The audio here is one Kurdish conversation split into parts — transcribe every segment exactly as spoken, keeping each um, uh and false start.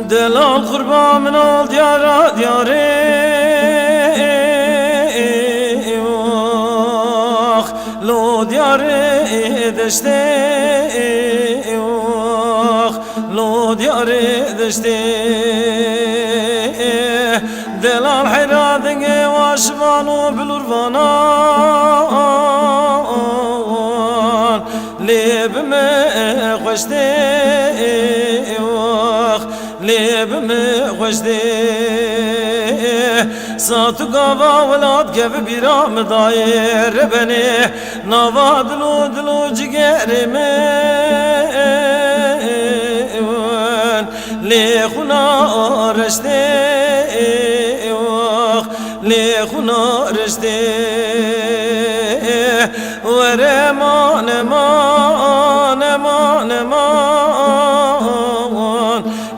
Delal qurba min al diyara diyarê, wax, lo diyarê deştê, wax, lo diyarê deştê. Delal heyra dengê waşivan û bilûrvanan lê bi me xweş tê, wax, lê bi me xweş tê. Sat û gava welat kevibîra min dayê rebenê, nava dil û dil û cigerê min lê xwina reştê, wax, lê xwina reştê. Were mane, mane, mane, man,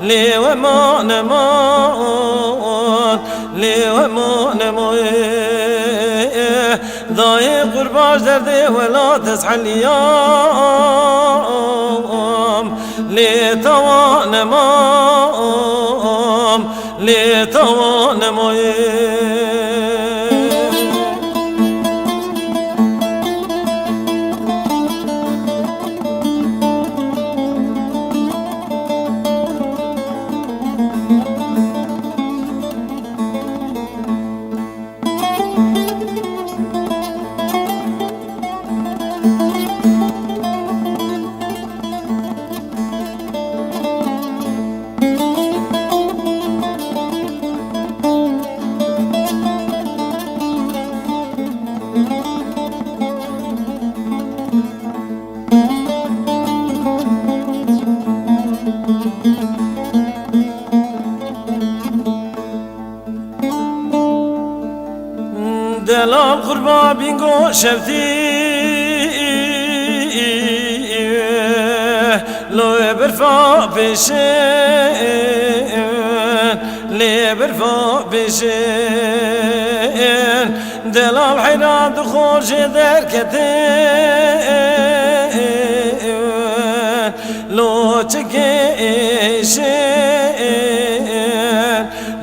lê we mane, man, lê we mane, man. Dayê qurbaş derdê welat ez heliyam, lê tawa nemam, lê tawa nemayê. Delal qurba bîngo şevtî, lo berfa pêşin, lê berfa pêşin. Delal heyran dixor jê derketin, lo çi kêşin,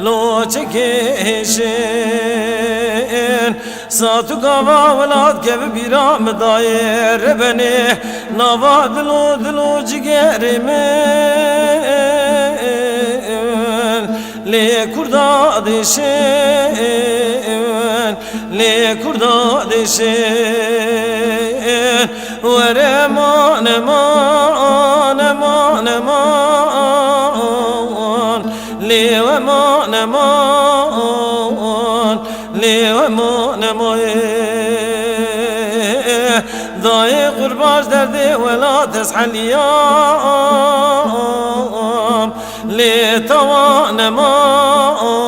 lo çi kêşin. Sat û gava welat kevibîra min dayê rebenê, nava dil û dil û cigerê min lê kurda dêşin, lê kurda dêşin. Were mane, mane, mane, man, lê we mane, man, lê we mane, man. Dayê qurbaş derdê welat ez heliyam, lê tawa nemam,